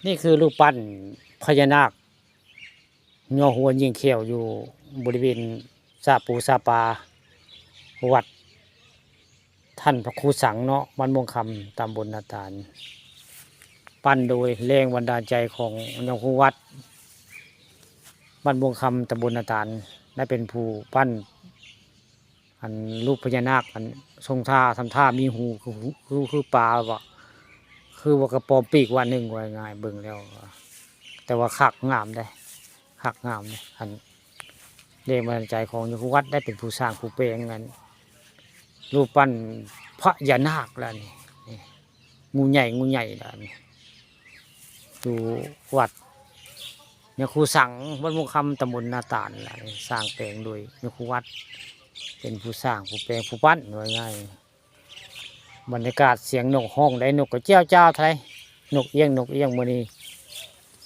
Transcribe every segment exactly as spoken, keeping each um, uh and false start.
นี่คือรูปปั้นพญานาค ย่อหัวยิงเขี้ยวอยู่บริเวณสระปูสระปลา วัดท่านพระครูสังเนาะ บ้านม่วงคำ ตำบลนาตาล ปั้นโดยแรงบันดาลใจของหลวงปู่วัด บ้านม่วงคำ ตำบลนาตาล ได้เป็นผู้ปั้น อันรูปพญานาค อันทรงท่าทำท่ามีหู คือหู คือ คือปลาบ่ คือว่ากระปอมปีกว่าหนึ่ง ว่าง่ายเบิ่งแล้ว แต่ว่าคักงามเด้ คักงามเด้ อันแรงบันดาลใจของหลวงปู่วัดได้เป็นผู้สร้างผู้แปลง อันรูปปั้นพญานาคแล้วนี่ นี่ งูใหญ่ งูใหญ่แล้วนี่ อยู่วัดหลวงปู่สัง บ้านม่วงคำ ตำบลนาตาลแล้วนี่ สร้างแปลงโดยหลวงปู่วัด เป็นผู้สร้างผู้แปลงผู้ปั้น ว่าง่าย บรรยากาศเสียงนกฮ้องได้ นกก็เจี๊ยวจ้าวไทย นกเอี้ยง นกเอี้ยงมื้อนี้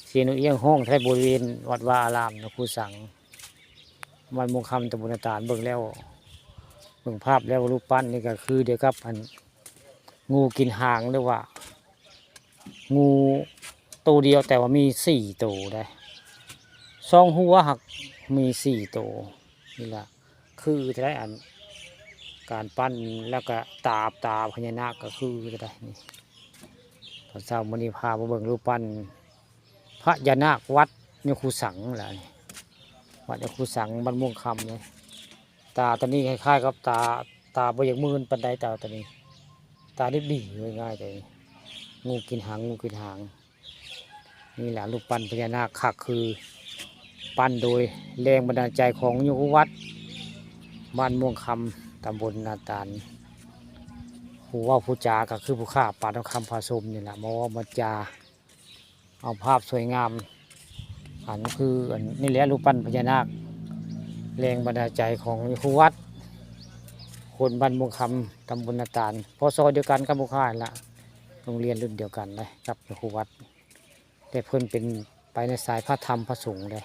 เสียงนกเอี้ยงฮ้องไทยบริเวณวัดวาอารามหลวงปู่สัง บ้านม่วงคำ ตำบลนาตาล เบิ่งแล้ว เบิ่งภาพแล้วรูปปั้นนี่ก็คือเดียวกับอัน งูกินหาง หรือว่า งูตัวเดียวแต่ว่ามีสี่ตัวได้ สองหัวหักมีสี่ตัว นี่ล่ะ คือจะได้อัน การปั้นแล้วก็ตา ตาพญานาคก็คือจะได้นี่ ตอนเช้ามื้อนี้พามาเบิ่งรูปปั้นพญานาควัดหลวงปู่สังแหละนี่ วัดหลวงปู่สัง บ้านม่วงคำนี่ ตาตัวนี้คล้ายๆกับตา ตาบ่อยากมื่นปานใด ตาตัวนี้ ตาดิบดีง่ายๆ แต่งูกินหาง งูกินหาง นี่แหละรูปปั้นพญานาคคักคือ ปั้นโดยแรงบันดาลใจของหลวงปู่วัด บ้านม่วงคำ ตำบลนาตาล ผู้เว้าผู้จาก็คือผู้ข้าปานทองคำผสมนี่แหละ มาเว้ามาจา เอาภาพสวยงาม อันคืออันนี่แหละรูปปั้นพญานาค แรงบันดาลใจของหลวงปู่วัด คนบ้านม่วงคำ ตำบลนาตาล พ.ศ. เดียวกันกับผู้ข้าหั่นละ โรงเรียนรุ่นเดียวกันเลยกับหลวงปู่วัด แต่เพิ่นเป็นไปในสายพระธรรมพระสงฆ์เลย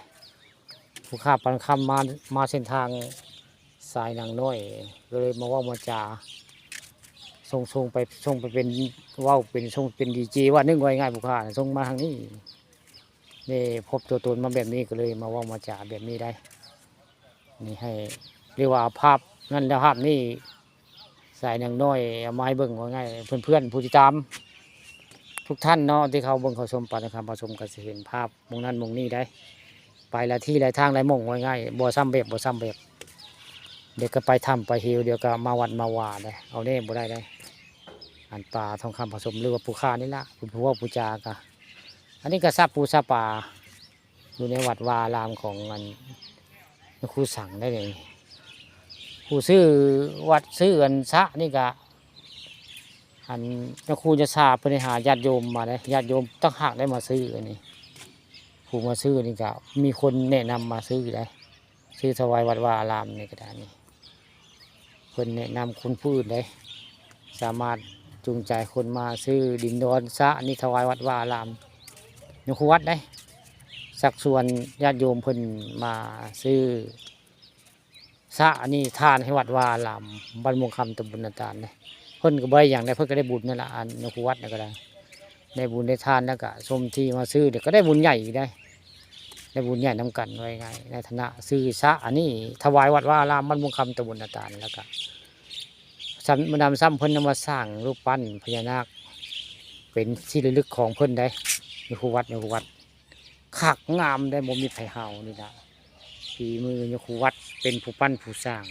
ผู้ข้าปานคำมา มาเส้นทางสายนางน้อย ก็เลยมาเว้ามาจา ส่ง ส่งไป ส่งไปเป็น เว้าเป็น ส่งเป็นดีเจว่านึ่ง ว่าง่ายผู้ข้าน่ะส่งมาทางนี้ นี่พบตัวตนมาแบบนี้ก็เลยมาเว้ามาจาแบบนี้ได้ นี่ให้เรียกว่าภาพนั่นแล้วภาพนี้ สายนางน้อยเอามาให้เบิ่งว่าง่าย เพื่อนๆผู้ติดตามทุกท่านเนาะ ที่เขาเบิ่งเขาชมปานคำผสมก็สิเห็นภาพหม่องนั้นหม่องนี้ได้ ไปหลายที่หลายทางหลายหม่องว่าง่าย บ่ซ้ำแบบ บ่ซ้ำแบบ เดี๋ยวก็ไปถ้ำไปเหว เดี๋ยวก็มาวัดมาวาได้ เอาแน่บ่ได้ได้ อันปานทองคำผสมหรือว่าผู้ข้านี่ละ ผู้ ผู้เว้าผู้จากะ อันนี้ก็สระปูสระปลา อยู่ในวัดวาอารามของอันหลวงปู่สังได้เลย ผู้ซื้อวัดซื้ออันสระนี่ก็ อันหลวงปู่จะสาเพิ่นให้หาญาติโยมมาเด้ ญาติโยมต่างหากได้มาซื้ออันนี้ ผู้มาซื้อนี่ก็มีคนแนะนำมาซื้อได้ ซื้อถวายวัดวาอารามนี่ก็ได้นี่ เพิ่นแนะนำคนผู้อื่นได้ สามารถจูงใจคนมาซื้อดินดอนสระนี่ถวายวัดวาอาราม หลวงปู่วัดได้ ชักชวนญาติโยมเพิ่นมาซื้อสระนี่ทานให้วัดวาอาราม บ้านม่วงคำ ตำบลนาตาลเด้ เพิ่นก็บ่ได้หยังได้ เพิ่นก็ได้บุญนั่นล่ะ อันหลวงปู่วัดนั่นก็ได้ ได้บุญได้ทานแล้วก็ชมที่มาซื้อ เดี๋ยวก็ได้บุญใหญ่อีกได้ ได้บุญใหญ่นำกัน ว่าง่าย ในฐานะซื้อสระอันนี้ถวายวัดวาอาราม บ้านม่วงคำ ตำบลนาตาล แล้วก็ ซ้ำ นำซ้ำเพิ่นนำมาสร้างรูปปั้นพญานาค เป็นที่ระลึกของเพิ่นได้ หลวงปู่วัด หลวงปู่วัด คักงามได้ บ่มีไผเฮานี่นะ ฝีมือหลวงปู่วัดเป็นผู้ปั้นผู้สร้าง